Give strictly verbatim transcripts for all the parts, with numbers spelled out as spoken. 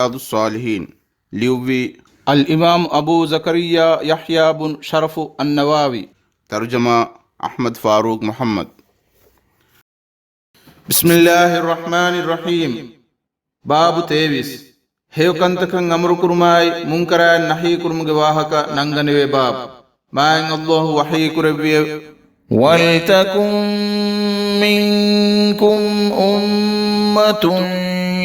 ރިޔާޟުއްޞާލިޙީން. ލިޔުއްވީ އަލްއިމާމު އަބޫ ޒަކަރިއްޔާ ޔަޙްޔާ ބުން ޝަރަފު އައްނަވަވީ. ތަރުޖަމާ އަޙްމަދު ފާރޫޤް މުޙައްމަދު. بسم الله الرحمن الرحيم. ބާބު ތޭވީސް. ހެޔޮކަންތަކަށް އަމުރުކުރުމާއި، މުންކަރާތް ނަހީކުރުމުގެ ވާހަކަ ނަންގަނެވޭ ބާބު. މާތް ﷲ ވަޙީކުރެއްވިއެވެ. ولتكن منكم أمة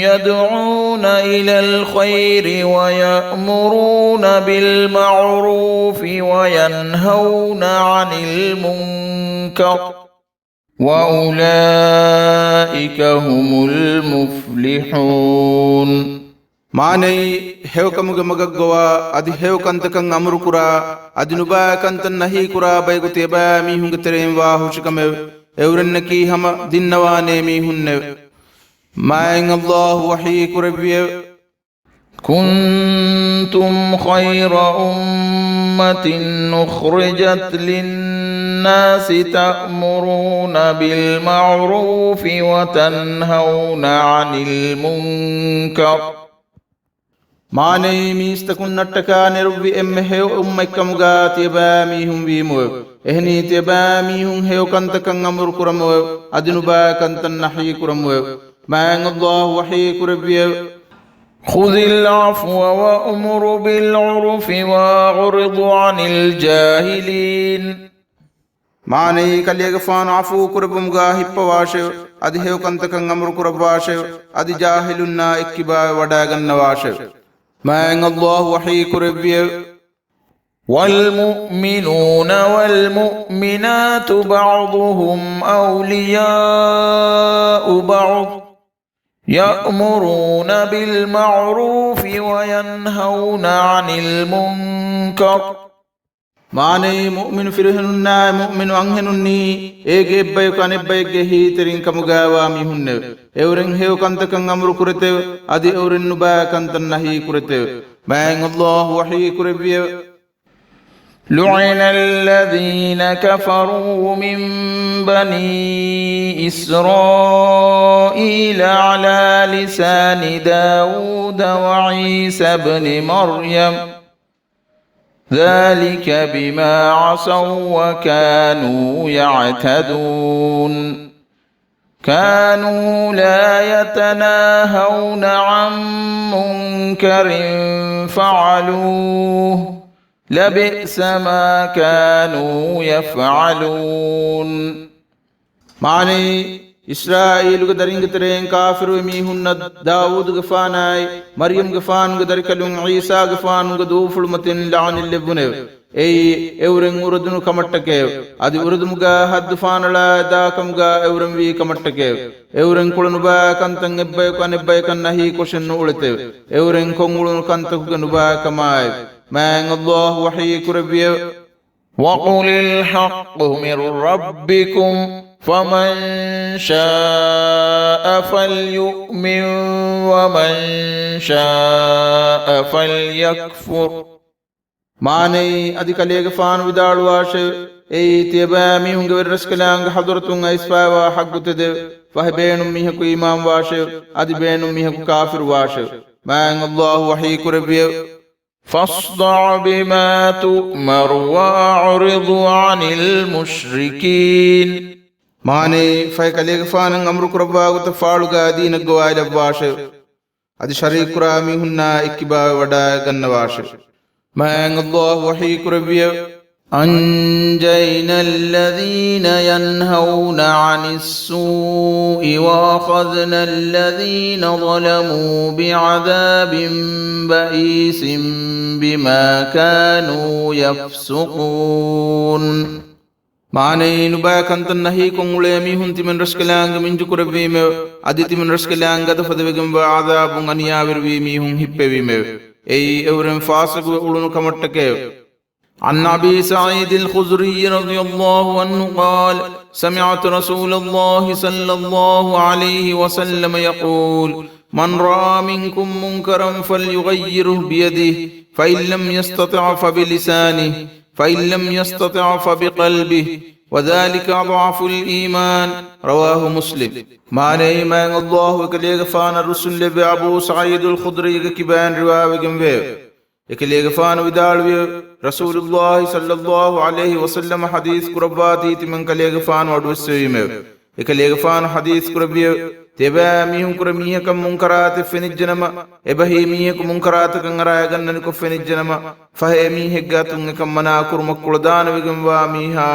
يدعون إلى الخير ويأمرون بالمعروف وينهون عن المنكر وأولئك هم المفلحون. މާނައީ، ހެޔޮކަމުގެ މަގަށްގޮވާ، އަދި ހެޔޮކަންތަކަށް އަމުރުކުރާ، އަދި ނުބައި ކަންތައް ނަހީކުރާ ބަޔަކު ތިޔަބައިމީހުންގެ ތެރެއިން ވާ ހުށިކަމެވެ. އެއުރެންނަކީ ހަމަ ދިންނަވާނޭ މީހުންނެވެ. މާތް ﷲ ވަޙީކުރެއްވިއެވެ. كنتم خير أمة أخرجت للناس تأمرون بالمعروف وتنهون عن المنكر. މާނައީ، މީސްތަކުންނަށްޓަކާ ނެރުއްވި އެންމެ ހެޔޮ އުއްމަތްކަމުގާ ތިޔަބައިމީހުން ވީމުއެވެ. އެހެނީ، ތިޔަބައިމީހުން ހެޔޮ ކަންތަކަށް އަމުރުކުރަމުއެވެ. އަދި ނުބައި ކަންތައް ނަހީކުރަމުއެވެ. މާތް ﷲ ވަޙީކުރެއްވިއެވެ. خذ العفو وأمر بالعرف وأعرض عن الجاهلين. މާނައީ، ކަލޭގެފާނު ޢަފޫ ކުރެއްވުމުގާ ހިއްޕަވާށެވެ. އަދި ހެޔޮކަންތަކަށް އަމުރުކުރައްވާށެވެ. އަދި ޖާހިލުންނާ އެއްކިބާވެ ވަޑައިގަންނަވާށެވެ. މާތް ﷲ ވަޙީކުރެއްވިއެވެ. والمؤمنون والمؤمنات بعضهم أولياء بعض يأمرون بالمعروف وينهون عن المنكر. މާނައީ، މުއުމިނު ފިރިހެނުންނާއި މުއުމިނު އަންހެނުންނީ، އޭގެ އެއްބަޔަކު އަނެއްބައެއްގެ ހިތްތެރިން ކަމުގާވާ މީހުންނެވެ. އެއުރެން ހެޔޮ ކަންތަކަށް އަމުރު ކުރެތެވެ. އަދި އެއުރެން ނުބައި ކަންތައް ނަހީ ކުރެތެވެ. މާތް ﷲ ވަޙީ ކުރެއްވިއެވެ. لعن الذين كفروا من بني إسرائيل على لسان داود وعيسى ابن مريم ذلك بما عصوا وكانوا يعتدون. كانوا لا يتناهون عن منكر فعلوه لبئس ما كانوا يفعلون. މާނައީ، އިސްރާއީލުގެ ދަރިންގެ ތެރެއިން ކާފިރުވި މީހުންނަށް ދާވޫދުގެފާނާއި، މަރްޔަމްގެފާނުގެ ދަރިކަލުން ޢީސާގެފާނުގެ ދޫފުޅުމަތިން ލަޢުނަތްލެއްވުނެވެ. އެއީ، އެއުރެން އުރެދުނު ކަމަށްޓަކައެވެ. އަދި އުރެދުމުގާ ހައްދު ފާނަޅާ ދާކަމުގާ އެއުރެން ވީ ކަމަށްޓަކައެވެ. އެއުރެން ކުޅަ ނުބައި ކަންތައް އެއްބަޔަކު އަނެއްބަޔަކަށް ނަހީ ކޮށެއް ނުއުޅެތެވެ. އެއުރެން ކޮށްއުޅުނު ކަންތަކުގެ ނުބައި ކަމާއެވެ. މާތް ﷲ ވަޙީ ކުރެއްވިއެވެ. وقل الحق من ربكم فمن شاء فليؤمن ومن شاء فليكفر. މާނައީ، އަދި ކަލޭގެފާނު ވިދާޅުވާށެވެ. އެއީ، ތިޔަބައިމީހުންގެ ވެރިރަސްކަލާނގެ ޙަޟްރަތުން އައިސްފައިވާ ޙައްޤުތެދެވެ. ފަހެ ބޭނުން މީހަކު އީމާންވާށެވެ. އަދި ބޭނުން މީހަކު ކާފިރުވާށެވެ. މާތް ﷲ ވަޙީ ކުރެއްވިއެވެ. فاصدع بما تؤمر وأعرض عن المشركين. މާނައީ، ފަހެ ކަލޭގެފާނަށް އަމުރުކުރައްވާ ގޮތަށް ފާޅުގާ ދީނަށް ގޮވާލައްވާށެވެ. އަދި ޝަރީކުކުރާ މީހުންނާ އެއްކިބާވެ ވަޑައިގަންނަވާށެވެ. މާތް ﷲ ވަޙީ ކުރެއްވިއެވެ. أنجينا الذين ينهون عن السوء وأخذنا الذين ظلموا بعذاب بئيس بما كانوا يفسقون. މާނައީ، ނުބައި ކަންތައް ނަހީކޮށް އުޅޭ މީހުން ތިމަން ރަސްކަލާނގެ މިންޖުކުރެއްވީމެވެ. އަދި ތިމަން ރަސްކަލާނގެ ގަދަފަދަވެގެންވާ ޢަޛާބުން އަނިޔާވެރިވީ މީހުން ހިއްޕެވީމެވެ. އެއީ އެއުރެން ފާސިޤުވެ އުޅުނު ކަމަށްޓަކައެވެ. عن أبي سعيد الخدري رضي الله عنه قال: سمعت رسول الله صلى الله عليه وسلم يقول: من رأى منكم منكرا فليغيره بيده، فإن لم يستطع فبلسانه، فإن لم يستطع فبقلبه، وذلك أضعف الإيمان. رواه مسلم. މާނައީ، މާތް ﷲ އެކަލޭގެފާނަށް ރުއްސުންލެއްވި އަބޫ ސަޢީދުލް ޚުދްރީގެ ކިބައިން ރިވާވެގެންވެއެވެ. އެކަލޭގެފާނު ވިދާޅުވިއެވެ. ރަސޫލުﷲ ޞައްލަﷲ ޢަލައިހި ވަސައްލަމަ ޙަދީޘް ކުރައްވާތީ ތިމަން ކަލޭގެފާނު އަޑުއެއްސެވީމެވެ. އެކަލޭގެފާނު ޙަދީޘް ކުރެއްވިއެވެ. ތިޔަބައިމީހުން ކުރެ މީހަކަށް މުންކަރާތެއް ފެނިއްޖެނަމަ، އެބަހީ މީހަކު މުންކަރާތަކަށް އަރާގަންނަނިކޮށް ފެނިއްޖެނަމަ، ފަހެ އެމީހެއްގެ އަތުން އެކަން މަނާ ކުރުމަށް ކުޅަދާނަވެގެންވާ މީހާ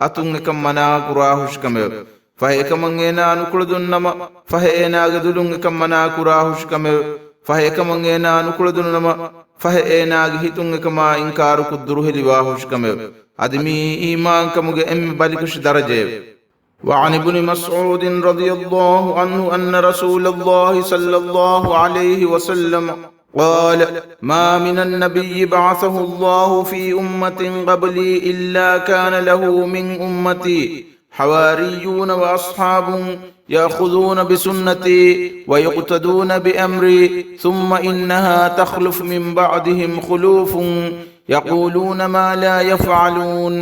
އަތުން އެކަން މަނާ ކުރާހުށިކަމެވެ. ފަހެ އެކަމަށް އޭނާ ނުކުޅެދުންނަމަ، ފަހެ އޭނާގެ ދުލުން އެކަން މަނާ ކުރާހުށިކަމެވެ. ފަހެ އެކަމަށް އޭނާ ނުކުޅެދުނުނަމަ، ފަހެ އޭނާގެ ހިތުން އެކަމާ އިންކާރުކޮށް ދުރުހެލިވާހުށިކަމެވެ. އަދި މިއީ އީމާންކަމުގެ އެންމެ ބަލިކަށި ދަރަޖައެވެ. وعن ابن مسعود رضي الله عنه أن رسول الله صلى الله عليه وسلم قال: ما من النبي بعثه الله في أمة قبلي إلا كان له من أمتي حواريون وأصحاب يأخذون بسنتي ويقتدون بأمري ثم إنها تخلف من بعدهم خلوف يقولون ما لا يفعلون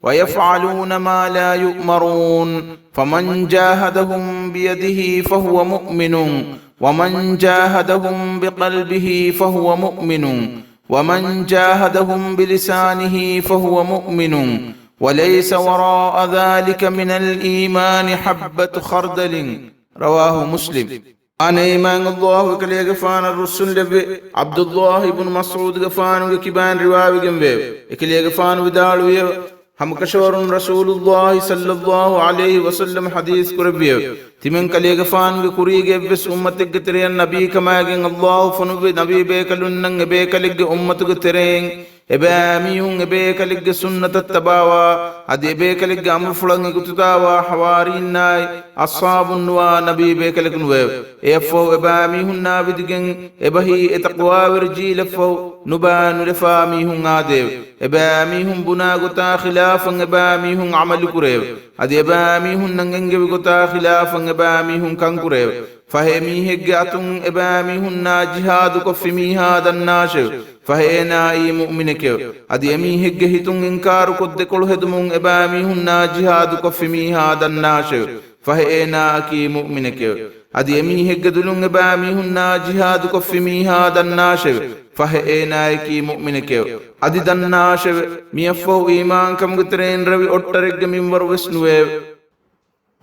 ويفعلون ما لا يؤمرون فمن جاهدهم بيده فهو مؤمن ومن جاهدهم بقلبه فهو مؤمن ومن جاهدهم بلسانه فهو مؤمن وليس وراء ذلك من الإيمان حبة خردل. رواه مسلم. އަނެއް މާތް ﷲ އެކަލޭގެފާނަށް ރުއްސުންލެއްވި ޢަބްދުﷲ އިބްނު މަސްޢޫދުގެފާނުގެ ކިބައިން ރިވާވެގެންވެއެވެ. އެކަލޭގެފާނު ވިދާޅުވިއެވެ. ހަމަކަށަވަރުން ރަސޫލުﷲ ޞައްލަﷲ ޢަލައިހި ވަސައްލަމަ ޙަދީޘް ކުރެއްވިއެވެ. ތިމަން ކަލޭގެފާނުގެ ކުރީގެ އެއްވެސް އުއްމަތެއްގެ ތެރެއަށް ނަބީކަމާގެން ﷲ ފޮނުއްވި ނަބީބޭކަލުންނަށް އެބޭކަލެއްގެ އުއްމަތުގެ ތެރެއިން އެބައިމީހުން އެބޭކަލެއްގެ ސުންނަތަށް ތަބާވާ، އަދި އެބޭކަލެއްގެ އަމުރުފުޅަށް އެގޮތުތާވާ ޙަވާރީންނާއި އަޞްޙާބުންނުވާ ނަބީބޭކަލަކު ނުވެއެވެ. އެއަށްފަހު އެބައިމީހުންނާ ވިދިގެން އެބަހީ އެ ތަޤްވާވެރި ޖީލަށްފަހު ނުބައި ނުލަފާ މީހުން އާދެއެވެ. އެބައިމީހުން ބުނާ ގޮތާ ޚިލާފަށް އެބައިމީހުން ޢަމަލުކުރެއެވެ. އަދި އެބައިމީހުންނަށް އެންގެވި ގޮތާ ޚިލާފަށް އެބައިމީހުން ކަންކުރެއެވެ. ފަހެ އެމީހެއްގެ އަތުން އެބައިމީހުންނާ ޖިހާދުކޮށްފި މީހާ ދަންނާށެވެ. ފަހެ އޭނާއީ މުއުމިނެކެވެ. އަދި އެމީހެއްގެ ހިތުން އިންކާރުކޮށް ދެކޮޅު ހެދުމުން އެބައިމީހުންނާ ޖިހާދުކޮށްފި މީހާ ދަންނާށެވެ. ފަހެ އޭނާއަކީ މުއުމިނެކެވެ. އަދި އެމީހެއްގެ ދުލުން އެބައިމީހުންނާ ޖިހާދުކޮށްފި މީހާ ދަންނާށެވެ. ފަހެ އޭނާއަކީ މުއުމިނެކެވެ. އަދި ދަންނާށެވެ. މިއަށްފަހު އީމާންކަމުގެ ތެރެއިން ރަވި އޮށްޓަރެއްގެ މިންވަރު ވެސް ނުވެއެވެ.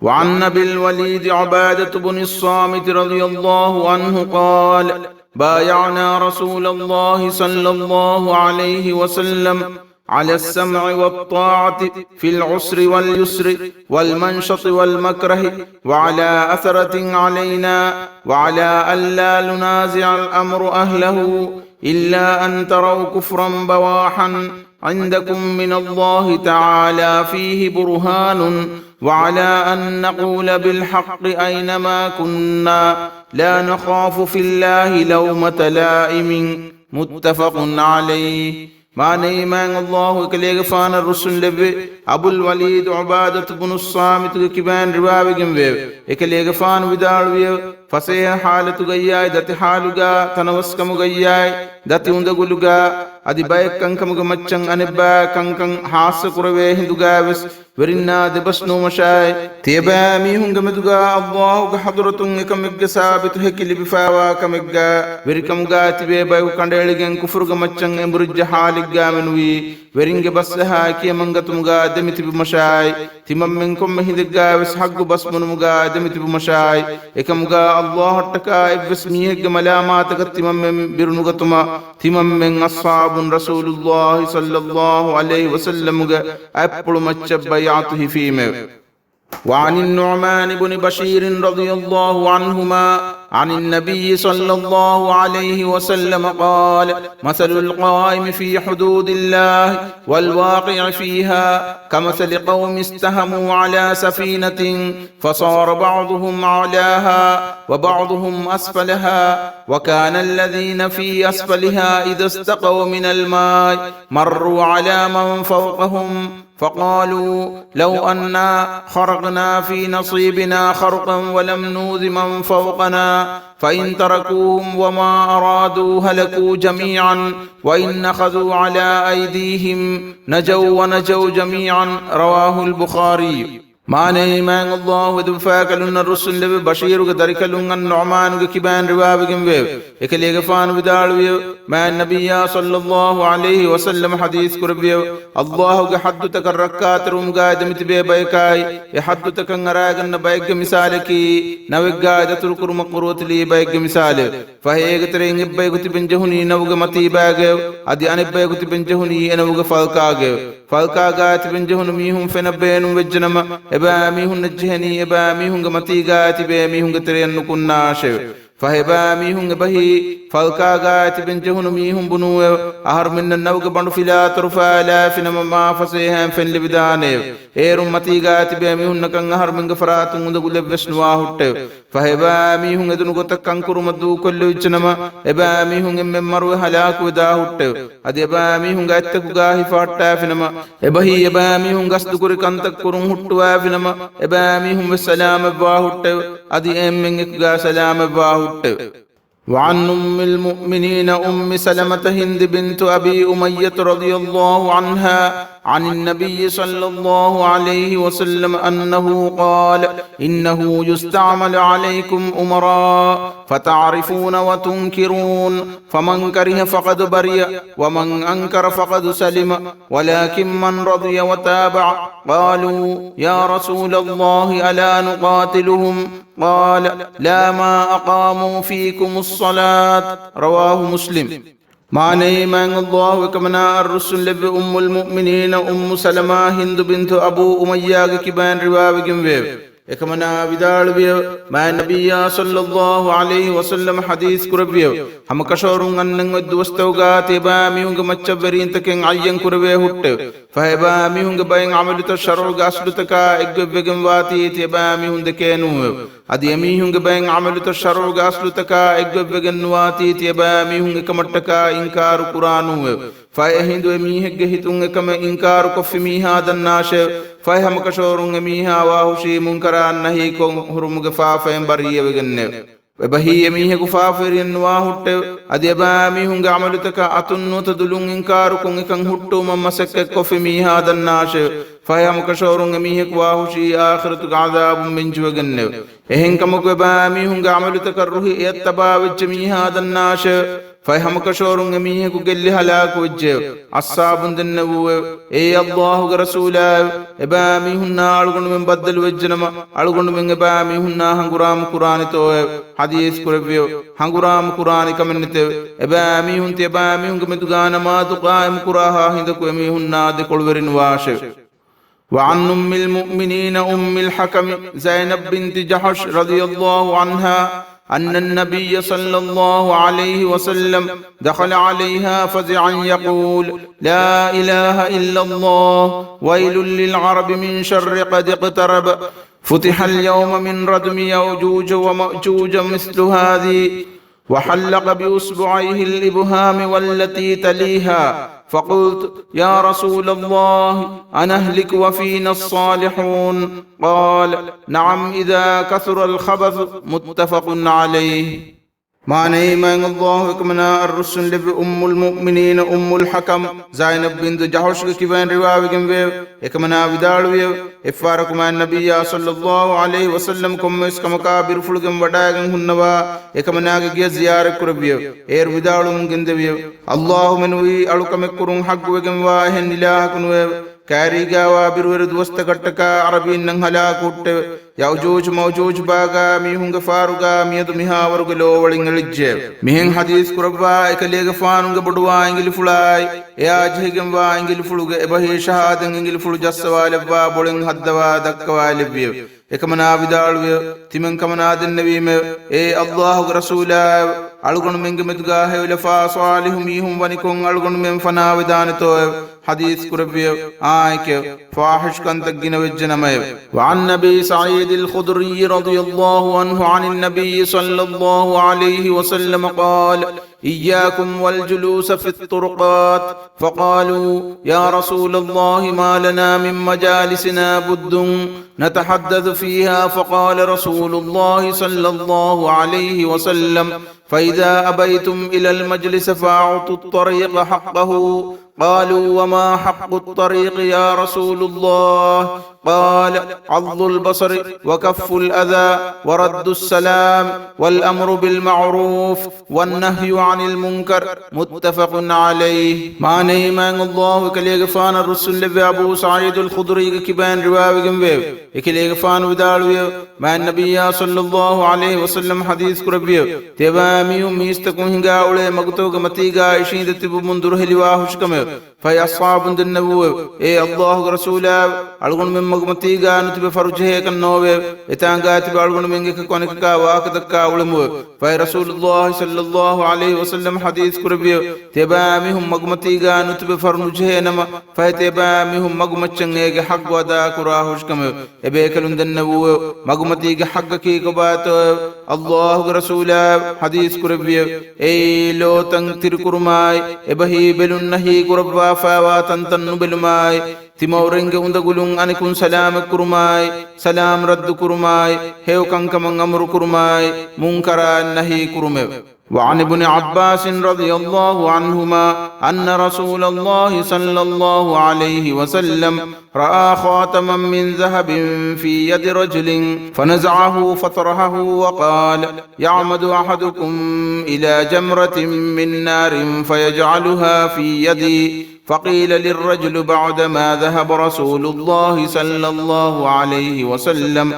وعن أبي الوليد عبادة بن الصامت رضي الله عنه قال: بايعنا رسول الله صلى الله عليه وسلم على السمع والطاعة في العسر واليسر والمنشط والمكره وعلى أثرة علينا وعلى ألا ننازع الأمر أهله إلا أن تروا كفرا بواحا عندكم من الله تعالى فيه برهان وعلى أن نقول بالحق أينما كنا لا نخاف في الله لومة لائم. متفق عليه. މާނައީ މާތް ﷲ އެކަލޭގެފާނަށް ރުއްސުންލެއްވި އަބުލް ވަލީދު ޢުބާދަތު ބުނު ޞާމިތުގެ ކިބައިން ރިވާވެގެންވެއެވެ. އެކަލޭގެފާނު ވިދާޅުވިއެވެ. ފަސޭހަ ޙާލަތުގައްޔާއި ދަތި ޙާލުގާ، ތަނަވަސްކަމުގައްޔާއި ދަތި އުނދަގުލުގާ، އަދި ބައެއް ކަންކަމުގެ މައްޗަށް އަނެއްބައި ކަންކަން ހާއްސަ ކުރެވޭ ހިނދުގާވެސް ވެރިންނާ ދެބަސް ނުވުމަށާއި، ތިޔަބައިމީހުންގެ މެދުގާ ﷲ ގެ ޙަޟްރަތުން އެކަމެއްގެ ސާބިތު ހެކި ލިބިފައިވާ ކަމެއްގާ، ވެރިކަމުގާ ތިބޭ ބަޔަކު ކަނޑައެޅިގެން ކުފުރުގެ މައްޗަށް އެނބުރިއްޖެ ޙާލެއްގާމެނުވީ، ވެރިންގެ ބަސްއަހާ ކިޔަމަންގަތުމުގާ ދެމިތިބުމަށާއި، ތިމަންމެން ކޮންމެ ހިނދެއްގާވެސް ޙައްޤު ބަސްބުނުމުގާ ދެމިތިބުމަށާއި، އެކަމުގާ ﷲ އަށްޓަކާ އެއްވެސް މީހެއްގެ މަލާމާތަކަށް ތިމަންމެން ބިރުނުގަތުމަށް، ތިމަންމެން އަޞްޙާބުން ރަސޫލުﷲ ޞައްލަﷲ ޢަލައިހި ވަސައްލަމުގެ އަތްޕުޅު މައްޗަށް ބައިޢަތު ހިފީމެވެ. وعن النعمان بن بشير رضي الله عنهما عن النبي صلى الله عليه وسلم قال: مثل القائم في حدود الله والواقع فيها كمثل قوم استهموا على سفينة فصار بعضهم أعلاها وبعضهم أسفلها، وكان الذين في أسفلها إذا استقوا من الماء مروا على من فوقهم فقالوا لو أنا خرقنا في نصيبنا خرقا ولم نؤذ من فوقنا فإن تركوهم وما أرادوا هلكوا جميعا، وإن أخذوا على أيديهم نجوا ونجوا جميعا. رواه البخاري. މާނައީ، މާތް ﷲ އެދުމަފާކަލުންނަށް ރުއްސުންލެއްވި ބަޝީރުގެ ދަރިކަލުން އަން ނުޢުމާނުގެ ކިބައިން ރިވާވެގެންވެއެވެ. އެކަލޭގެފާނު ވިދާޅުވިއެވެ. މާތް ނަބިއްޔާ ޞައްލައްލާހު ޢަލައިހި ވަސައްލަމަ ޙަދީޘް ކުރެއްވިއެވެ. ﷲގެ ޙައްދުތަކަށް ރައްކާތެރިވުމުގައި ދެމިތިބޭ ބަޔަކާއި، އެ ޙައްދުތަކަށް އަރާގަންނަ ބައެއްގެ މިސާލަކީ، ނަވެއްގައި ދަތުރުކުރުމަށް ޤުރުވަތިލީ ބައެއްގެ މިސާލެވެ. ފަހެ އޭގެ ތެރެއިން އެއްބަޔަކު ތިބެން ޖެހުނީ ނަވުގެ މަތީ ބައިގައެވެ. އަދި އަނެއްބަޔަކު ތިބެން ޖެހުނީ އެ ނަވުގެ ފަލްކާގައެވެ. ފަލްކާގައި ތިބެން ޖެހުނު މީހުން ފެނަށް ބޭނުން ވެއްޖެނަމަ، އެބައިމީހުންނަށް ޖެހެނީ އެބައިމީހުންގެ މަތީގައި ތިބޭ މީހުންގެ ތެރެއަށް ނުކުންނާށެވެ. ފަހެ އެބައިމީހުން އެބަހީ، ފަލްކާގައި ތިބެން ޖެހުނު މީހުން ބުނޫއެވެ. އަހަރުމެންނަށް ނަވުގެ ބަނޑު ފިލާ ތޮރުފާލާފިނަމަ، މާ ފަސޭހައިން ފެން ލިބިދާނެއެވެ. އޭރުން މަތީގައި ތިބޭ މީހުންނަކަށް އަހަރުމެންގެ ފަރާތުން އުނދަގުލެއްވެސް ނުވާ ހުއްޓެވެ. ފަހެ އެބައިމީހުން އެދުނު ގޮތަށް ކަންކުރުމަށް ދޫކޮށްލެވިއްޖެނަމަ، އެބައިމީހުން އެންމެން މަރުވެ ހަލާކުވެދާ ހުއްޓެވެ. އަދި އެބައިމީހުންގެ އަތްތަކުގައި ހިފަހައްޓާފިނަމަ، އެބަހީ އެބައިމީހުން ގަސްދުކުރި ކަންތައް ކުރުން ހުއްޓުވާފިނަމަ، އެބައިމީހުން ވެސް ސަލާމަތްވާ ހުއްޓެވެ. އަދި އެންމެން އެކުގައި ސަލާމަތްވާ ހުއްޓެވެ. وعن أم المؤمنين أم سلمة هند بنت أبي أمية رضي الله عنها عن النبي صلى الله عليه وسلم أنه قال: إنه يستعمل عليكم أمراء فتعرفون وتنكرون، فمن كره فقد برئ، ومن أنكر فقد سلم، ولكن من رضي وتابع. قالوا: يا رسول الله، ألا نقاتلهم؟ قال: لا ما أقاموا فيكم الصلاة. رواه مسلم. މާނައީ، މާތް ﷲ އެކަމަނާއަށް ރުއްސުންލެއްވި އުއްމުލް މުއުމިނީނަ އުއްމު ސަލަމާ ހިންދު ބިންތު އަބޫ އުމައްޔާގެ ކިބައިން ރިވާވެގެންވެއެވެ. އެކަމަނާ ވިދާޅުވިއެވެ. މާތް ނަބިއްޔާ ޞައްލައްލާހު ޢަލައިހި ވަސައްލަމަ ޙަދީޘް ކުރެއްވިއެވެ. ހަމަކަށަވަރުން އަންނަން އޮތް ދުވަސްތަކުގަ ތިޔަބައިމީހުންގެ މައްޗަށްވެރީންތަކެއް އައްޔަން ކުރެވޭ ހުއްޓެވެ. ފަހެ އެބައިމީހުންގެ ބައެއް ޢަމަލުތައް ޝަރުޢުގެ އަސްލުތަކާ އެއްގޮތްވެގެންވާތީ ތިޔަބައިމީހުން ދެކޭނޫއެވެ. އަދި އެމީހުންގެ ބައެއް ޢަމަލުތައް ޝަރުޢުގެ އަސްލުތަކާ އެއްގޮތްވެގެން ނުވާތީ ތިޔަބައިމީހުން އެކަމަށްޓަކާ އިންކާރު ކުރާނޫއެވެ. ފަހެ އެހިނދު އެމީހެއްގެ ހިތުން އެކަމެއް އިންކާރުކޮށްފި މީހާ ދަންނާށެވެ. ފަހެ ހަމަކަށަވަރުން އެމީހާ ވާހުށީ މުންކަރާތް ނަހީކޮށް ހުރުމުގެ ފާފައިން ބަރީއަވެގެންނެވެ. އެބަހީ އެމީހަކު ފާފަވެރިއެއް ނުވާ ހުއްޓެވެ. އަދި އެބައިމީހުންގެ ޢަމަލުތަކަށް އަތުން ނުވަތަ ދުލުން އިންކާރުކޮށް އެކަން ހުއްޓުވުމަށް މަސައްކަތްކޮށްފި މީހާ ދަންނާށެވެ. ފަހެ ހަމަކަށަވަރުން އެމީހަކު ވާހުށީ އާޚިރަތުގެ ޢަޛާބުން މެންޖުވެގެންނެވެ. އެހެންކަމަކު އެބައިމީހުންގެ ޢަމަލުތަކަށް ރުހި އެއަށް ތަބާވެއްޖެ މީހާ ދަންނާށެވެ. ފަހެ ހަމަކަށަވަރުން އެމީހަކު ގެއްލި ހަލާކުވެއްޖެއެވެ. އަޞްޙާބުން ދެންނެވޫއެވެ. އޭ ﷲގެ ރަސޫލާއެވެ! އެބައިމީހުންނާ އަޅުގަނޑުމެން ބައްދަލުވެއްޖެނަމަ، އަޅުގަނޑުމެން އެބައިމީހުންނާ ހަނގުރާމަ ކުރާނެތޯއެވެ؟ ޙަދީޘް ކުރެއްވިއެވެ. ހަނގުރާމަ ކުރާނެ ކަމެއް ނެތެވެ. އެބައިމީހުން ތިޔަބައިމީހުންގެ މެދުގާ ނަމާދު ޤާއިމު ކުރާހާ ހިނދަކު އެމީހުންނާ ދެކޮޅުވެރިނުވާށެވެ. وعن أم المؤمنين أم الحكم زينب بنت جحش رضي الله عنها أن النبي صلى الله عليه وسلم دخل عليها فزعا يقول: لا إله إلا الله، ويل للعرب من شر قد اقترب، فتح اليوم من ردم يأجوج ومأجوج مثل هذه، وحلق بإصبعيه الإبهام والتي تليها، فقلت: يا رسول الله، أنهلك وفينا الصالحون؟ قال: نعم، إذا كثر الخبث. متفق عليه. މާނައީ، މާތް ﷲ އެކަމަނާއަށް ރުއްސުންލެއްވި އުއްމުލް މުއުމިނީނަ އުއްމުލް ޙަކަމް ޒައިނަބް ބިންތު ޖަޙުޝްގެ ކިބައިން ރިވާވެގެންވެއެވެ. އެކަމަނާ ވިދާޅުވިއެވެ. އެއްފަހަރަކު މާތް ނަބިއްޔާ ޞައްލައްލާހު ޢަލައިހި ވަސައްލަމް ކޮންމެވެސް ކަމަކާ ބިރުފުޅުގެން ވަޑައިގެން ހުންނަވާ، އެކަމަނާގެ ގެޔަށް ޒިޔާރަތް ކުރެއްވިއެވެ. އޭރު ވިދާޅުވަމުން ގެންދެވިއެވެ. ﷲ މެނުވީ އަޅުކަމެއް ކުރުން ޙައްޤުވެގެންވާ އެހެން އިލާހަކު ނުވެއެވެ. ކައިރީގާވާ ބިރުވެރި ދުވަސްތަކަށްޓަކާ ޢަރަބީންނަށް ހަލާކު ހުއްޓެވެ. ޔައުޖޫޖު މައުޖޫޖު ބާގާ މީހުންގެ ފާރުގާ މިއަދު މިހާވަރުގެ ލޯވަޅިން އެޅިއްޖެއެވެ. މިހެން ޙަދީޘް ކުރައްވާ އެކަލޭގެފާނުގެ ބޮޑުވާ އިނގިލިފުޅާއި، އެއާ ޖެހިގެންވާ އިނގިލިފުޅުގެ އެބަހީ ޝަހާދަތް އިނގިލިފުޅު ޖައްސަވާލައްވާ ބޮޅެއް ހައްދަވާ ދައްކަވާލެއްވިއެވެ. އެކަމަނާ ވިދާޅުވިއެވެ. ތިމަން ކަމަނާ ދެންނެވީމެވެ. އޭ ﷲގެ ރަސޫލާއެވެ! އަޅުގަނޑުމެންގެ މެދުގާ ހެޔޮލަފާ ޞާލިޙު މީހުން ވަނިކޮށް އަޅުގަނޑުމެން ފަނާވެދާނެތޯއެވެ؟ ޙަދީޘް ކުރެއްވިއެވެ. އާއެކެވެ. ފާޙިޝް ކަންތައް ގިނަވެއްޖެ ނަމައެވެ. وعن أبي سعيد الخدري رضي الله عنه عن النبي صلى الله عليه وسلم قال: إياكم والجلوس في الطرقات. فقالوا: يا رسول الله، ما لنا من مجالسنا بد نتحدث فيها. فقال رسول الله صلى الله عليه وسلم: فإذا أبيتم إلى المجلس فأعطوا الطريق حقه. قالوا: وما حق الطريق يا رسول الله؟ قال: غض البصر وكف الأذى ورد السلام والأمر بالمعروف والنهي عن المنكر. متفق عليه. މާނައީ، މާތް ﷲ އެކަލޭގެފާނަށް ރުއްސުންލެއްވި އަބޫ ސަޢީދުލް ޚުދުރީގެ ކިބައިން ރިވާވެގެންވެއެވެ. އެކަލޭގެފާނު ވިދާޅުވިއެވެ. މާތް ނަބިއްޔާ ޞައްލައްލާހު ޢަލައިހި ވަސައްލަމަ ޙަދީޘް ކުރެއްވިއެވެ. ތިޔަބައިމީހުން މީސްތަކުން ހިނގާ އުޅޭ މަގުތަކުގެ މަތީގާ އިށީނދެ ތިބުމުން ދުރުހެލިވާ ހުށިކަމެވެ. ފަހެ އަޞްޙާބުން ދެންނެވުއެވެ. އޭ ﷲ ގެ ރަސޫލާއެވެ! އަޅުގަނޑުމެން މަގުމަތީގާ ނުތިބެ ފަރުޖެހޭކަށް ނޯވެއެވެ. އެތާނގާ ތިބި އަޅުގަނޑުމެން އެކަކު އަނެކަކާ ވާހަކަދައްކާ އުޅެމުއެވެ. ފަހެ ރަސޫލުﷲ ޞައްލައްލާހު ޢަލައިހި ވަސައްލަމަ ޙަދީޘް ކުރެއްވިއެވެ. ތިޔަބައިމީހުން މަގުމަތީގާ ނުތިބެ ފަރު ނުޖެހޭނަމަ، ފަހެ ތިޔަބައިމީހުން މަގުމައްޗަށް އޭގެ ޙައްޤު އަދާކުރާ ހުށިކަމެވެ. އެބޭކަލުން ދެންނެވުއެވެ. މަގުމަތީގެ ޙައްޤަކީ ކޮބާތޯއެވެ؟ ﷲ ގެ ރަސޫލާއެވެ! ޙަދީޘް ކުރެއްވިއެވެ. އެއީ ލޯތައް ތިރިކުރުމާއި، އެބަހީ ބެލުން ނަހީ ކުރައްވާފައިވާ ތަންތަން ނުބެލުމާއި، ތިމައުރެންގެ އުނދަގުލުން އަނެކުން ސަލާމަތްކުރުމާއި، ސަލާމް ރައްދުކުރުމާއި، ހެޔޮ ކަންކަމަށް އަމުރުކުރުމާއި، މުންކަރާތް ނަހީކުރުމެވެ. وعن ابن عباس رضي الله عنهما أن رسول الله صلى الله عليه وسلم رأى خاتما من ذهب في يد رجل فنزعه فطرحه وقال: يعمد أحدكم إلى جمرة من نار فيجعلها في يدي. فقيل للرجل بعدما ذهب رسول الله صلى الله عليه وسلم: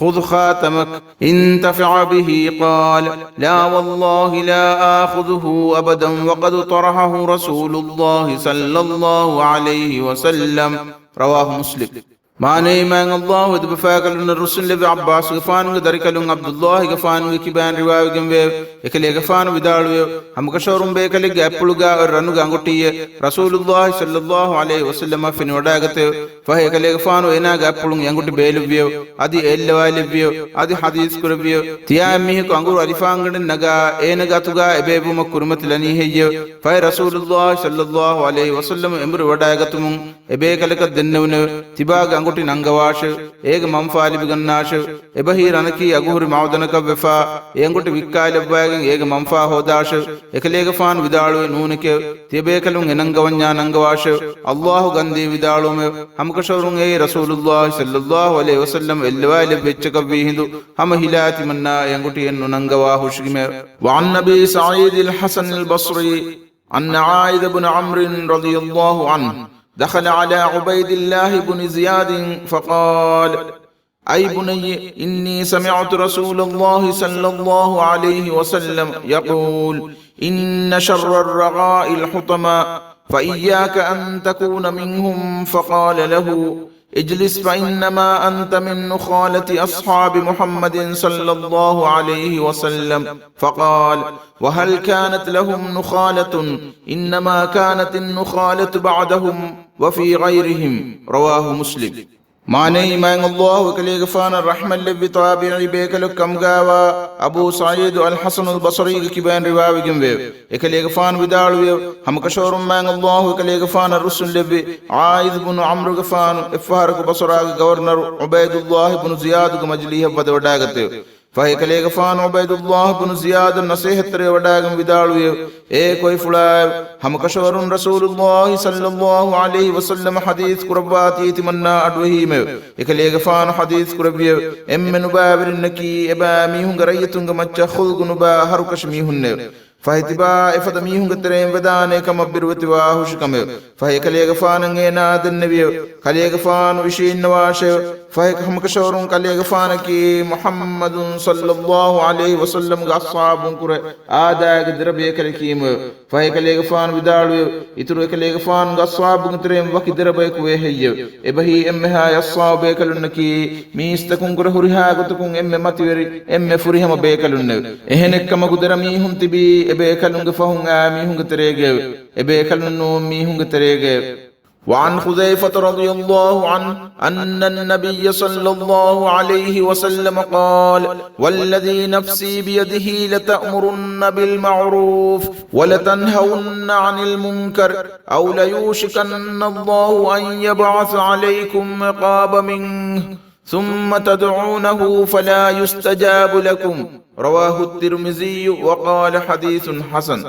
خذ خاتمك انتفع به. قال: لا والله لا آخذه أبدا وقد طرحه رسول الله صلى الله عليه وسلم. رواه مسلم. މާނައީ، މާތް ﷲ އެދެބަފާކަލުންނަށް ރުއްސުންލެއްވި ޢައްބާސްގެފާނުގެ ދަރިކަލުން ޢަބްދުﷲގެފާނުގެ ކިބައިން ރިވާވެގެންވެއެވެ. އެކަލޭގެފާނު ވިދާޅުވިއެވެ. ހަމަކަށަވަރުން ބޭކަލެއްގެ އަތްޕުޅުގާ އޮތް ރަނުގެ އަނގޮޓީއެއް ރަސޫލުﷲ ޞައްލައްލާހު ޢަލައިހި ވަސައްލަމަށް ފެނިވަޑައިގަތެވެ. ފަހެ އެކަލޭގެފާނު އޭނާގެ އަތްޕުޅުން އެ އަނގޮޓި ބޭލެއްވިއެވެ. އަދި އެއްލަވާލެއްވިއެވެ. އަދި ޙަދީޘް ކުރެއްވިއެވެ. ތިޔާ އެއްމީހަކު އަނގުރު އަލިފާންގަނޑެއް ނަގާ އޭނަގެ އަތުގާ އެބޭއްވުމަށް ކުރިމަތިލަނީ ހެއްޔެވެ؟ ފަހެ ރަސޫލުﷲ ޞައްލައްލާހު ޢަލައިހި ވަސައްލަމަ އެނބުރިވަޑައިގަތުމުން އެބޭކަލަކަށް ދެންނެވުނެވެ. ތިބާގެ އަނގޮޓި ނަންގަވާށެވެ. އޭގެ މަންފާ ލިބިގަންނާށެވެ. އެބަހީ ރަނަކީ އަގުހުރި މަޢުދަނަކަށްވެފާ، އެ އަނގޮޓި ވިއްކާލައްވައިގެން އޭގެ މަންފާ ހޯދާށެވެ. އެކަލޭގެފާނު ވިދާޅުވި ނޫނެކެވެ. ތިޔަބޭކަލުން އެ ނަންގަވަންޏާ ނަންގަވާށެވެ. ﷲ ގަންދީ ވިދާޅުވުމެވެ. ހަމަކަށަވަރުން އެއީ ރަސޫލުﷲ ޞައްލައްލާހު ޢަލައިހި ވަސައްލަމަ އެއްލަވާލެއްވި އެއްޗަކަށްވީ ހިނދު، ހަމަ ހިލާ ތިމަންނާ އެ އަނގޮޓިއެއް ނުނަންގަވާ ހުށިގިމެވެ. وعن أبي سعيد الحسن البصري أن عائذ بن عمرو رضي الله عنه دخل على عبيد الله بن زياد فقال: أي بني، إني سمعت رسول الله صلى الله عليه وسلم يقول: إن شر الرغاء الحطمة، فإياك أن تكون منهم. فقال له: اجلس، فإنما أنت من نخالة أصحاب محمد صلى الله عليه وسلم. فقال: وهل كانت لهم نخالة؟ إنما كانت النخالة بعدهم وفي غيرهم. رواه مسلم. މާނައީ، މާތް ﷲ އެކަލޭގެފާނަށް ރަޙްމަތްލެއްވި ތާބިޢީ ބޭކަލެއް ކަމުގާވާ އަބޫ ސަޢީދު އަލްޙަސަނުލް ބަޞްރީގެ ކިބައިން ރިވާވެގެންވެއެވެ. އެކަލޭގެފާނު ވިދާޅުވިއެވެ. ހަމަކަށަވަރުން މާތް ﷲ އެކަލޭގެފާނަށް ރުއްސުންލެއްވި ޢާއިޛު ބުނު ޢަމްރުގެފާނު އެއްފަހަރަކު ބަޞްރާގެ ގަވަރުނަރު ޢުބައިދުﷲ ބުނު ޒިޔާދުގެ މަޖިލީހަށް ވަދެވަޑައިގަތެވެ. ފަހެ އެކަލޭގެފާނު ޢުބައިދުﷲ ބުނު ޒިޔާދަށް ނަޞޭޙަތްތެރިވެވަޑައިގެން ވިދާޅުވިއެވެ. އޭ ކޮއިފުޅާއެވެ! ހަމަކަށަވަރުން ރަސޫލުﷲ ޞައްލައްލާހު ޢަލައިހި ވަސައްލަމަ ޙަދީޘް ކުރައްވާތީ ތިމަންނާ އަޑުއެހީމެވެ. އެކަލޭގެފާނު ޙަދީޘް ކުރެއްވިއެވެ. އެންމެ ނުބައިވެރިންނަކީ އެބައިމީހުންގެ ރައްޔިތުންގެ މައްޗަށް ޚުލްޤު ނުބައި އަހަރުކަށި މީހުންނެވެ. ފަހެ ތިބާ އެފަދަ މީހުންގެ ތެރެއިން ވެދާނޭ ކަމަށް ބިރުވެތިވާ ހުށިކަމެވެ. ފަހެ އެކަލޭގެފާނަށް އޭނާ ދެންނެވިއެވެ. ކަލޭގެފާނު އިށީންނަވާށެވެ. ފަހެ ހަމަކަށަވަރުން ކަލޭގެފާނަކީ މުޙައްމަދު ޞައްލައްލާހު ޢަލައިހި ވަސައްލަމްގެ އަޞްޙާބުންކުރެ އާދައިގެ ދެރަ ބޭކަލަކީމެވެ. ފަހެ އެކަލޭގެފާނު ވިދާޅުވިއެވެ. އިތުރު އެކަލޭގެފާނުގެ އަޞްޙާބުންގެ ތެރެއިން ވަކި ދެރަ ބަޔަކު ވޭ ހެއްޔެވެ؟ އެބަހީ އެންމެހާ އަޞްޙާބު ބޭކަލުންނަކީ މީސްތަކުންކުރެ ހުރިހާ ގޮތަކުން އެންމެ މަތިވެރި، އެންމެ ފުރިހަމަ ބޭކަލުންނެވެ. އެހެނެއްކަމަކު ދެރަ މީހުން ތިބީ އެބޭކަލުންގެ ފަހުން އައި މީހުންގެ ތެރޭގައެވެ. އެބޭކަލުން ނޫން މީހުންގެ ތެރޭގައެވެ. وعن حذيفة رضي الله عنه أن النبي صلى الله عليه وسلم قال: والذي نفسي بيده لتأمرن بالمعروف ولتنهون عن المنكر أو ليوشكن الله أن يبعث عليكم عقابا منه ثم تدعونه فلا يستجاب لكم. رواه الترمذي وقال: حديث حسن.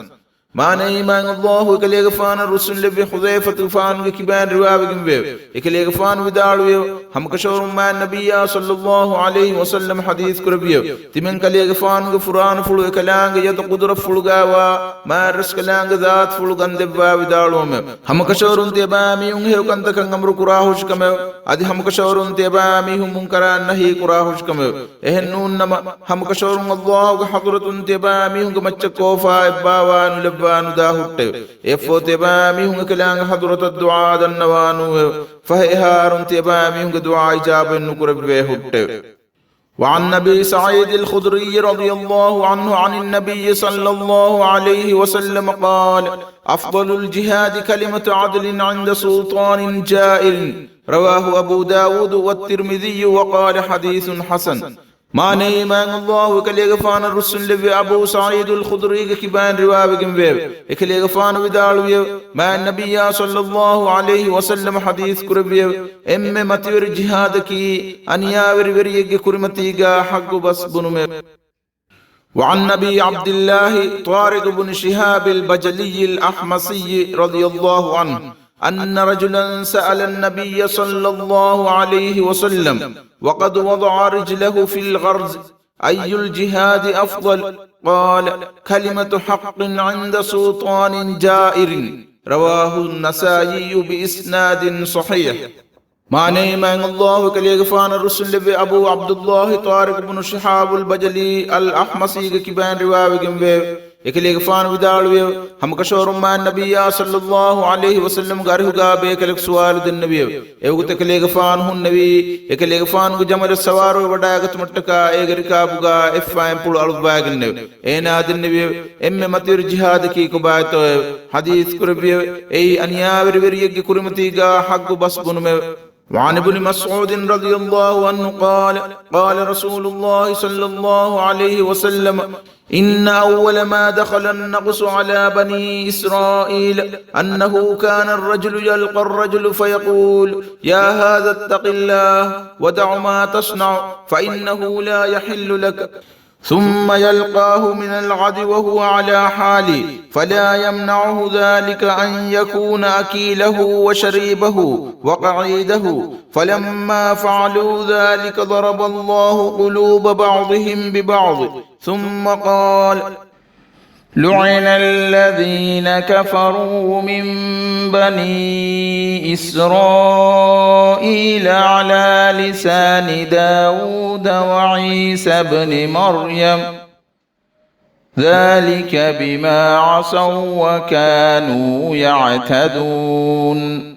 މާނައީ، މާތް ﷲ އެކަލޭގެފާނަށް ރުއްސުންލެއްވި ޙުޛައިފަތުގެފާނުގެ ކިބައިން ރިވާވެގެންވެއެވެ. އެކަލޭގެފާނު ވިދާޅުވިއެވެ. ހަމަކަށަވަރުން މާތް ނަބިއްޔާ ޞައްލައްލާހު ޢަލައިހި ވަސައްލަމަ ޙަދީޘް ކުރެއްވިއެވެ. ތިމަން ކަލޭގެފާނުގެ ފުރާނަފުޅު އެކަލާނގެ ޔަދު ޤުދުރަތްފުޅުގައިވާ މާތްރަސްކަލާނގެ ޒާތުފުޅު ގަންދެއްވާ ވިދާޅުވަމެވެ. ހަމަކަށަވަރުން ތިޔަބައިމީހުން ހެޔޮކަންތަކަށް އަމުރު ކުރާހުށިކަމެވެ. އަދި ހަމަކަށަވަރުން ތިޔަބައިމީހުން މުންކަރާތް ނަހީ ކުރާހުށިކަމެވެ. އެހެންނޫންނަމަ، ހަމަކަށަވަރުން ﷲ ގެ ޙަޟްރަތުން ތިޔަބައިމީހުންގެ މައްޗަށް ކޯފާ އެއްބާވާ ނުލައްވާ ނުދާ ހުއްޓެވެ. އެއަށްފަހު ތިޔަބައިމީހުން އެކަލާނގެ ޙަޟްރަތަށް ދުޢާ ދަންނަވާނޫއެވެ. ފަހެ އެހާރުން ތިޔަބައިމީހުންގެ ދުޢާ އިޖާބަތް ނުކުރެއްވޭ ހުއްޓެވެ. وعن أبي سعيد الخدري رضي الله عنه عن النبي صلى الله عليه وسلم قال: أفضل الجهاد كلمة عدل عند سلطان جائر. رواه أبو داود والترمذي وقال: حديث حسن. މާނައީ، މާތް ﷲ އެކަލޭގެފާނަށް ރުއްސުންލެއްވި އަބޫ ސަޢީދުލް ޚުދުރީގެ ކިބައިން ރިވާވެގެންވެއެވެ. އެކަލޭގެފާނު ވިދާޅުވިއެވެ. މާތް ނަބިއްޔާ ޞައްލައްލާހު ޢަލައިހި ވަސައްލަމަ ޙަދީޘް ކުރެއްވިއެވެ. އެންމެ މަތިވެރި ޖިހާދަކީ އަނިޔާވެރި ވެރިއެއްގެ ކުރިމަތީގާ ޙައްޤު ބަސް ބުނުމެވެ. وعن أبي عبد الله طارق بن شهاب البجلي الأحمصي رضي الله عنه أن رجلا سأل النبي صلى الله عليه وسلم وقد وضع رجله في الغرز: أي الجهاد أفضل؟ قال: كلمة حق عند سلطان جائر. رواه النسائي بإسناد صحيح. މާނައީ، މާތް ﷲ އެކަލޭގެފާނަށް ރުއްސުންލެއްވި އަބޫ ޢަބްދުﷲ ޠާރިޤު ބުނު ޝިހާބުލް ބަޖަލީ އަލް އަޙްމަޞީގެ ކިބައިން ރިވާވެގެންވެއެވެ. އެކަލޭގެފާނު ވިދާޅުވިއެވެ. ހަމަކަށަވަރުން މާތް ނަބިއްޔާ ޞައްލައްލާހު ޢަލައިހި ވަސައްލަމްގެ އަރިހުގާ ބޭކަލަކު ސުވާލު ދެންނެވިއެވެ. އެވަގުތު އެކަލޭގެފާނު ހުންނެވީ، އެކަލޭގެފާނުގެ ޖަމަލަށް ސަވާރުވެ ވަޑައިގަތުމަށްޓަކާ އޭގެ ރިކާބުގާ އެއްފައިން ޕުޅު އަޅުއްވައިގެންނެވެ. އޭނާ ދެންނެވިއެވެ. އެންމެ މަތިވެރި ޖިހާދަކީ ކޮބާތޯއެވެ؟ ޙަދީޘް ކުރެއްވިއެވެ. އެއީ އަނިޔާވެރި ވެރިއެއްގެ ކުރިމަތީގާ ޙައްޤު ބަސް ބުނުމެވެ. وعن ابن مسعود رضي الله عنه قال: قال رسول الله صلى الله عليه وسلم: إن أول ما دخل النقص على بني إسرائيل أنه كان الرجل يلقى الرجل فيقول: يا هذا اتق الله ودع ما تصنع فإنه لا يحل لك، ثم يلقاه من الغد وهو على حاله، فلا يمنعه ذلك أن يكون أكيله وشريبه وقعيده، فلما فعلوا ذلك ضرب الله قلوب بعضهم ببعض، ثم قال: لعن الذين كفروا من بني إسرائيل على لسان داود وعيسى ابن مريم، ذلك بما عصوا وكانوا يعتدون.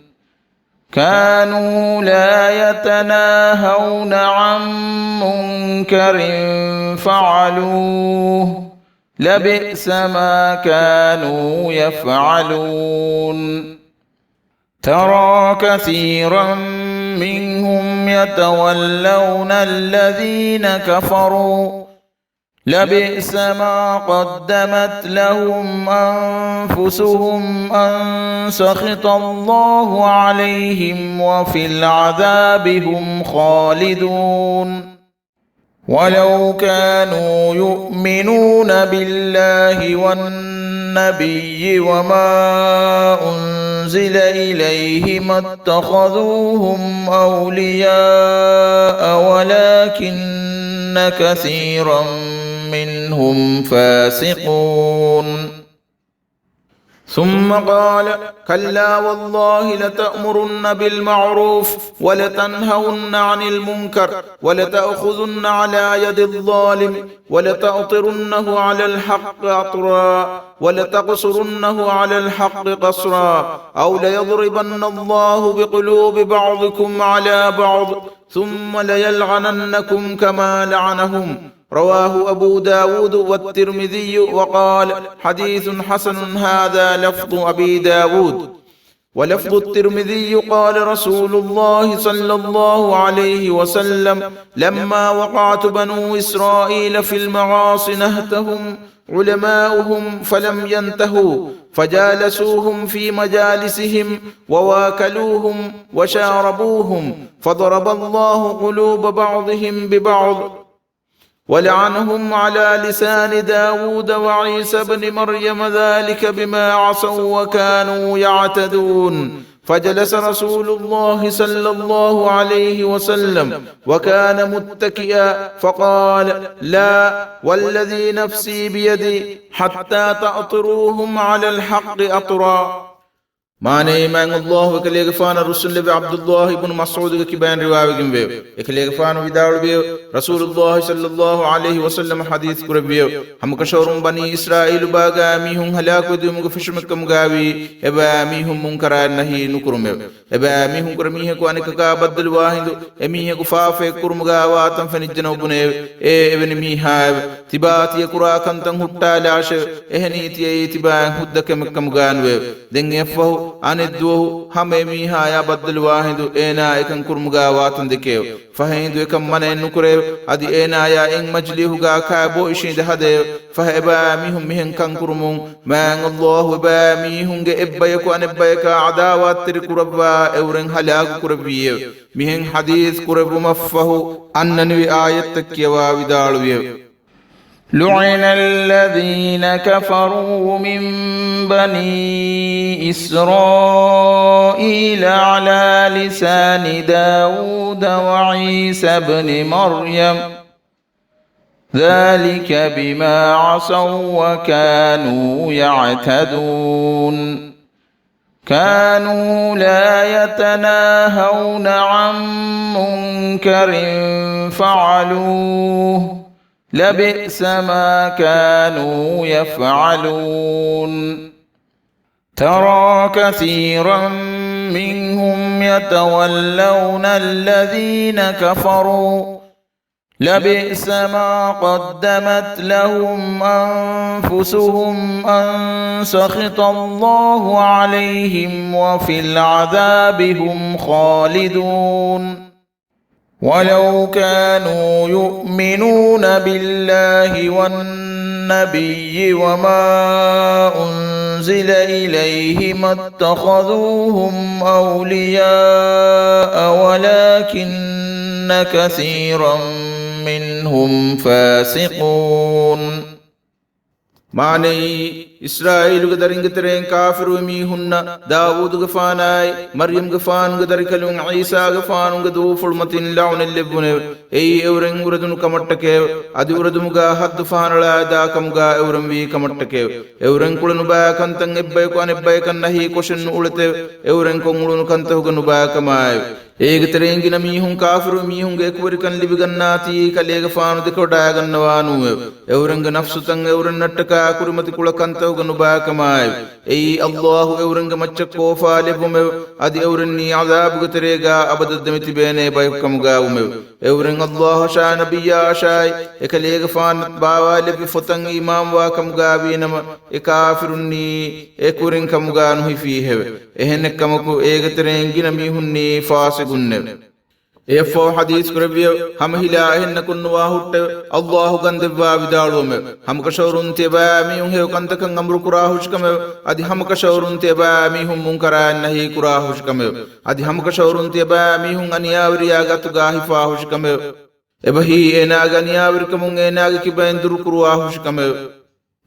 كانوا لا يتناهون عن منكر فعلوه، لبئس ما كانوا يفعلون. ترى كثيرا منهم يتولون الذين كفروا، لبئس ما قدمت لهم أنفسهم أن سخط الله عليهم وفي العذاب هم خالدون. ولو كانوا يؤمنون بالله والنبي وما أنزل إليه ما اتخذوهم أولياء ولكن كثيرا منهم فاسقون. ثم قال: كلا والله لتأمرن بالمعروف ولتنهون عن المنكر ولتأخذن على يد الظالم ولتأطرنه على الحق أطرا ولتقصرنه على الحق قصرا أو ليضربن الله بقلوب بعضكم على بعض ثم ليلعننكم كما لعنهم. رواه أبو داود والترمذي وقال: حديث حسن، هذا لفظ أبي داود. ولفظ الترمذي قال رسول الله صلى الله عليه وسلم: لما وقعت بنو إسرائيل في المعاصي نهتهم علماؤهم فلم ينتهوا، فجالسوهم في مجالسهم وواكلوهم وشاربوهم، فضرب الله قلوب بعضهم ببعض، ولعنهم على لسان داود وعيسى ابن مريم، ذلك بما عصوا وكانوا يعتدون. فجلس رسول الله صلى الله عليه وسلم وكان متكئا فقال: لا، والذي نفسي بيده، حتى تأطروهم على الحق أطرا. މާނައީ، މާތް ﷲ އެކަލޭގެފާނަށް ރުއްސުންލެއްވި ޢަބްދުﷲ އިބްނު މަސްޢޫދުގެ ކިބައިން ރިވާވެގެންވެއެވެ. އެކަލޭގެފާނު ވިދާޅުވިއެވެ. ރަސޫލުﷲ ޞައްލަﷲ ޢަލައިހި ވަސައްލަމަ ޙަދީޘް ކުރެއްވިއެވެ. ހަމަކަށަވަރުން ބަނީ އިސްރާއީލު ބާގާ މީހުން ހަލާކުވެދިޔުމުގެ ފެށުމެއްކަމުގާވީ، އެބައިމީހުން މުންކަރާތް ނަހީ ނުކުރުމެވެ. އެބައިމީހުން ކުރެ މީހަކު އަނެކަކާ ބައްދަލުވާ ހިނދު، އެމީހަކު ފާފައެއް ކުރުމުގާ ވާތަން ފެނިއްޖެނަމަ ބުނެއެވެ. އޭ އެވެނި މީހާއެވެ. ތިބާ ތިޔަ ކުރާ ކަންތައް ހުއްޓާލާށެވެ. އެހެނީ ތިޔައީ ތިބާއިން ހުއްދަ ކަމެއްކަމުގާނުވެއެވެ. ދެން އެއަށްފަހު އަނެއް ދުވަހު ހަމަ އެމީހާޔާ ބައްދަލުވާ ހިނދު އޭނާ އެކަން ކުރުމުގާ ވާތަން ދެކެއެވެ. ފަހެ ހިނދު އެކަން މަނައެއް ނުކުރެއެވެ. އަދި އޭނާޔާ އެއް މަޖިލީހުގާ ކާ ބޯއިށީނދެ ހަދައެވެ. ފަހެ އެބައިމީހުން މިހެން ކަން ކުރުމުން މާތް ﷲ އެބައިމީހުންގެ އެއްބަޔަކު އަނެއްބަޔަކާ ޢަދާވާތްތެރި ކުރައްވާ އެއުރެން ހަލާކު ކުރެއްވީއެވެ. މިހެން ޙަދީޘް ކުރެއްވުމަށްފަހު އަންނަނިވި އާޔަތްތައް ކިޔަވާ ވިދާޅުވިއެވެ. لعن الذين كفروا من بني إسرائيل على لسان داود وعيسى ابن مريم، ذلك بما عصوا وكانوا يعتدون. كانوا لا يتناهون عن منكر فعلوه، لبئس ما كانوا يفعلون. ترى كثيرا منهم يتولون الذين كفروا، لبئس ما قدمت لهم أنفسهم أن سخط الله عليهم وفي العذاب هم خالدون. ولو كانوا يؤمنون بالله والنبي وما أنزل إليه ما اتخذوهم أولياء ولكن كثيرا منهم فاسقون. މާނައީ، އިސްރާއީލުގެ ދަރިންގެ ތެރެއިން ކާފިރުވި މީހުންނަށް ދާވޫދުގެފާނާއި، މަރްޔަމްގެފާނުގެ ދަރިކަލުން ޢީސާގެފާނުގެ ދޫފުޅުމަތިން ލަޢުނަތް ލެއްވުނެވެ. އެއީ އެއުރެން އުރެދުނު ކަމަށްޓަކައެވެ. އަދި އުރެދުމުގާ ޙައްދު ފަހަނަޅާ ދާ ކަމުގާ އެއުރެން ވީ ކަމަށްޓަކައެވެ. އެއުރެން ކުޅެ ނުބާ ކަންތައް އެއްބަޔަކު އަނެއްބަޔަކަށް ނަހީ ކޮށެއް ނުއުޅެތެވެ. އެއުރެން ކޮށް އުޅުނު ކަންތަކުގަ ނުބާ ކަމާއެވެ. އޭގެ ތެރެއިން ގިނަ މީހުން ކާފިރު މީހުންގެ އެކުވެރިކަން ލިބިގަންނާތީ ކަލޭގެފާނު ދެކެވަޑައިގަންނަވާ ނޫނެވެ. އެއުރެންގެ ނަފްސުތައް އެއުރެންނަށްޓަކާ ކުރިމަތި ކުޅަ ކަންތަކުގަ ނުބާ ކަމާއެވެ. އެއީ ﷲ އެއުރެންގެ މައްޗަށް ކޯފާ ލެއްވުމެވެ. އަދި އެއުރެންނީ ޢަޛާބުގެ ތެރޭގާ އަބަދަށް ދެމިތިބޭނޭ ބަޔަކު ކަމުގާ ވުމެވެ. އެއުރެން ﷲ އަށާ ނަބިއްޔާ އަށާއި އެކަލޭގެފާނަށް ބާވާލެއްވި ފޮތަށް އީމާންވާ ކަމުގާ ވީނަމަ، އެ ކާފިރުންނީ އެކުރިން ކަމުގާ ނުހިފީހެވެ. އެހެނެއްކަމަކު، އޭގެ ތެރެއިން ގިނަ މީހުންނީ ފާސިޤުންނެވެ. އެއަށްފަހު ޙަދީޘް ކުރެއްވިއެވެ. ހަމަ ހިލާ އެހެންނަކުން ނުވާ ހުއްޓެވެ. ﷲ ގަންދެއްވާ ވިދާޅުވަމެވެ. ހަމަކަށަވަރުން ތިޔަބައިމީހުން ހެޔޮ ކަންތަކަށް އަމުރުކުރާ ހުށިކަމެވެ. އަދި ހަމަކަށަވަރުން ތިޔަބައިމީހުން މުންކަރާތް ނަހީ ކުރާ ހުށިކަމެވެ. އަދި ހަމަކަށަވަރުން ތިޔަބައިމީހުން އަނިޔާވެރިޔާގެ އަތުގާ ހިފާ ހުށިކަމެވެ. އެބަހީ އޭނާގެ އަނިޔާވެރިކަމުން އޭނާގެ ކިބައިން ދުރުކުރުވާ ހުށިކަމެވެ.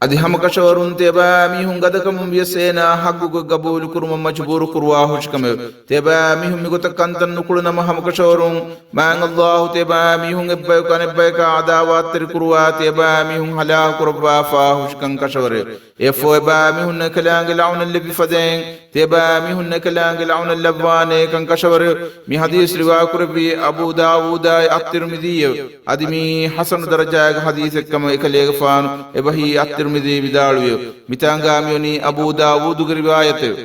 އަދި ހަމަކަށަވަރުން ތިޔަބައިމީހުން ގަދަކަމުން ވިޔަސް އޭނާ ޙައްޤުގަ ގަބޫލުކުރުމަށް މަޖުބޫރު ކުރުވާ ހުށިކަމެވެ. ތިޔަބައިމީހުން މިގޮތަށް ކަންތައް ނުކުޅުނަމަ ހަމަކަށަވަރުން މާތް ﷲ ތިޔަބައިމީހުން އެއްބަޔަކު އަނެއްބަޔަކާ ޢަދާވާތްތެރި ކުރުވާ ތިޔަބައިމީހުން ހަލާކު ކުރައްވާފާ ހުށިކަން ކަށަވަރެވެ. އެއަށްފަހު އެބައިމީހުންނަށް އެކަލާނގެ ލަޢުނަތް ލެއްވި ފަދައިން، ތިޔަބައިމީހުންނަށް އެކަލާނގެ ލަޢުނަތް ލައްވާނޭކަން ކަށަވަރެވެ. މި ޙަދީޘް ރިވާކުރެއްވީ އަބޫ ދާވޫދާއި އައްތިރްމިޛީއެވެ. އަދި މީ ޙަސަނު ދަރަޖާގެ ޙަދީޘެއްކަމަށް އެކަލޭގެފާނު އެބަހީ އައްތިރްމިޛީ ވިދާޅުވިއެވެ. މިތާނގާ މިވަނީ އަބޫ ދާވޫދުގެ ރިވާޔަތެވެ.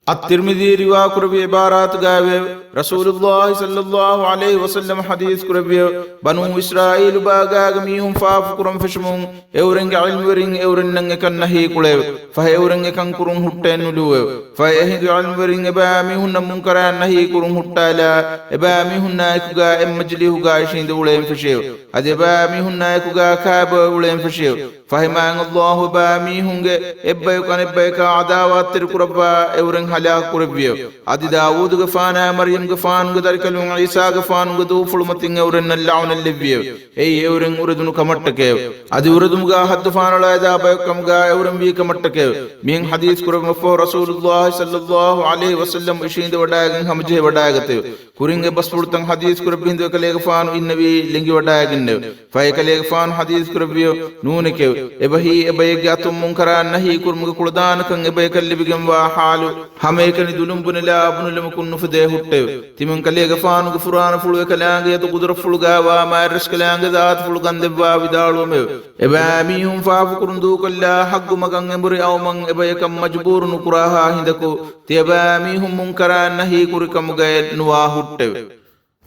އައްތިރްމިޒީ ރިވާކުރެއްވި ޢިބާރާތުގައިވެއެވެ. ރަސޫލުﷲ ޞައްލަﷲ ޢަލައިހި ވަސައްލަމަ ޙަދީޘް ކުރެއްވިއެވެ. ބަނޫ އިސްރާއީލު ބާގާގެ މީހުން ފާފަ ކުރަން ފެށުމުން، އެއުރެންގެ ޢިލްމުވެރިން އެއުރެންނަށް އެކަން ނަހީ ކުޅެއެވެ. ފަހެ އެއުރެން އެކަން ކުރުން ހުއްޓައެއް ނުލިބުއެވެ. ފަހެ އެހިނދު ޢިލްމުވެރިން އެބައިމީހުންނަށް މުންކަރާތް ނަހީ ކުރުން ހުއްޓާލާ، އެބައިމީހުންނާ އެކުގާ އެއްމަޖިލީހުގާ އިށީނދެ އުޅޭން ފެށިއެވެ. އަދި އެބައިމީހުންނާ އެކުގާ ކާބޮއެ އުޅޭން ފެށިއެވެ. ފަހެ މާތް ﷲ އެބައިމީހުންގެ އެއްބަޔަކު އަނެއްބަޔަކާ ޢަދާވާތްތެރި ކުރައްވާ، އެއުރެން ހަލާކު ކުރެއްވިއެވެ. އަދި ދާވޫދުގެފާނާ މަރްޔަމްގެފާނުގެ ދަރިކަލުން ޢީސާގެފާނުގެ ދޫފުޅުމަތިން އެއުރެންނަށް ލަޢުނަތް ލެއްވިއެވެ. އެއީ އެއުރެން އުރެދުނު ކަމަށްޓަކައެވެ. އަދި އުރެދުމުގާ ޙައްދު ފާނަޅާ އެދާ ބަޔަކު ކަމުގާ އެއުރެން ވީ ކަމަށްޓަކައެވެ. މިހެން ޙަދީޘް ކުރެއްވުމަށްފަހު ރަސޫލުﷲ ޞައްލަﷲ ޢަލައިހި ވަސައްލަމް އިށީނދެވަޑައިގެން ހަމަޖެހިވަޑައިގަތެވެ. ކުރިން އެ ބަސްފުޅުތައް ޙަދީޘް ކުރެއްވި ހިނދު އެކަލޭގެފާނު އިންނެވީ ލެނގިވަޑައިގެންނެވެ. ފަހެ އެކަލޭގެފާނު ޙަދީޘް ކުރެއްވިއެވެ. ނޫނެކެވެ. އެބަހީ އެބައެއްގެ އަތުން މުންކަރާތް ނަހީ ކުރުމުގެ ކުޅަދާނަކަން އެބަޔަކަށް ލިބިގެންވާ ޙާލު ހަމައެކަނި ދުލުން ބުނެލާ އަބުނުލަމަކުން ނުފެދޭ ހުއްޓެވެ. ތިމަން ކަލޭގެފާނުގެ ފުރާނަފުޅު އެކަލާނގެ އަތު ގުދުރަތްފުޅުގާވާ މާތްރަސްކަލާނގެ ޒާތުފުޅު ގަންދެއްވާ ވިދާޅުވަމެވެ. އެބައިމީހުން ފާފަކުރުން ދޫކޮށްލާ ޙައްޤު މަގަށް އެނބުރި އައުމަށް އެބަޔަކަށް މަޖުބޫރު ނުކުރާހާ ހިނދަކު، ތިޔަބައިމީހުން މުންކަރާތް ނަހީ ކުރި ކަމުގައެއް ނުވާ ހުއްޓެވެ.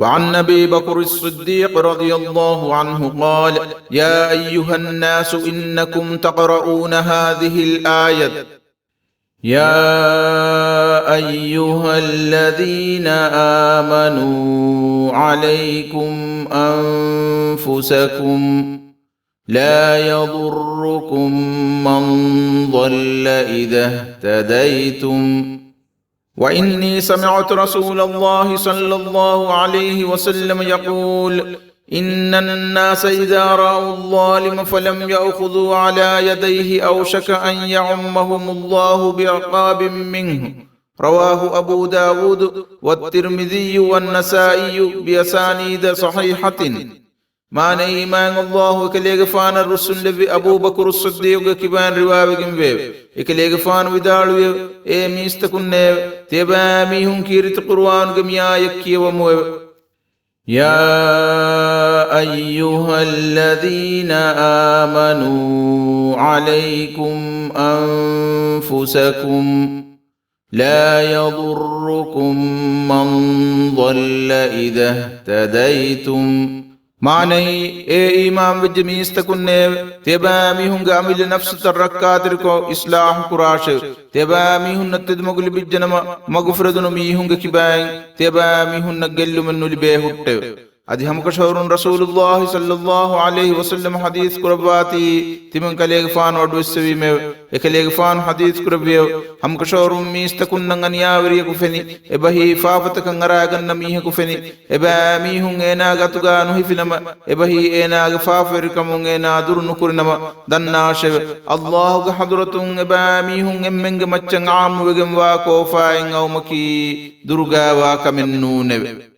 وعن أبي بكر الصديق رضي الله عنه قال: يا أيها الناس إنكم تقرؤون هذه الآية، يا أيها الذين آمنوا عليكم أنفسكم لا يضركم من ضل إذا اهتديتم، وإني سمعت رسول الله صلى الله عليه وسلم يقول: إن الناس إذا رأوا الظالم فلم يأخذوا على يديه أوشك أن يعمهم الله بعقاب منه. رواه أبو داود والترمذي والنسائي بأسانيد صحيحة. މާނައީ، މާތް ﷲ އެކަލޭގެފާނަށް ރުއްސުންލެއްވި އަބޫބަކުރުއްޞިއްދީޤުގެ ކިބައިން ރިވާވެގެންވެއެވެ. އެކަލޭގެފާނު ވިދާޅުވިއެވެ. އޭ މީސްތަކުންނޭވެ! ތިޔަބައިމީހުން ކީރިތި ޤުރުއާނުގެ މި އާޔަތް ކިޔަވަމުއެވެ. يا أيها الذين آمنوا عليكم أنفسكم لا يضركم من ضل إذا اهتديتم. މާނައީ، އޭ އީމާންވެއްޖެ މީސްތަކުންނޭވެ! ތިޔަބައިމީހުންގެ އަމިއްލަ ނަފްސުތައް ރައްކާތެރިކޮށް އިޞްލާޙު ކުރާށެވެ. ތިޔަބައިމީހުންނަށް ތެދުމަގު ލިބިއްޖެނަމަ، މަގުފުރެދުނު މީހުންގެ ކިބައިން ތިޔަބައިމީހުންނަށް ގެއްލުމެއް ނުލިބޭ ހުއްޓެވެ. އަދި ހަމަކަށަވަރުން ރަސޫލުﷲ ޞައްލަﷲ ޢަލައިހި ވަސައްލަމަ ޙަދީޘް ކުރައްވާތީ، ތިމަން ކަލޭގެފާނު އަޑުއެއްސެވީމެވެ. އެކަލޭގެފާނު ޙަދީޘް ކުރެއްވިއެވެ. ހަމަކަށަވަރުން މީސްތަކުންނަށް އަނިޔާވެރިޔަކު ފެނި، އެބަހީ ފާފަތަކަށް އަރާގަންނަ މީހަކު ފެނި، އެބައިމީހުން އޭނާގެ އަތުގާ ނުހިފިނަމަ، އެބަހީ އޭނާގެ ފާފަވެރިކަމުން އޭނާ ދުރު ނުކުރިނަމަ، ދަންނާށެވެ. ﷲ ގެ ޙަޟްރަތުން އެބައިމީހުން އެންމެންގެ މައްޗަށް ޢާއްމުވެގެންވާ ކޯފާއިން އައުމަކީ ދުރުގާވާ ކަމެއް ނޫނެވެ.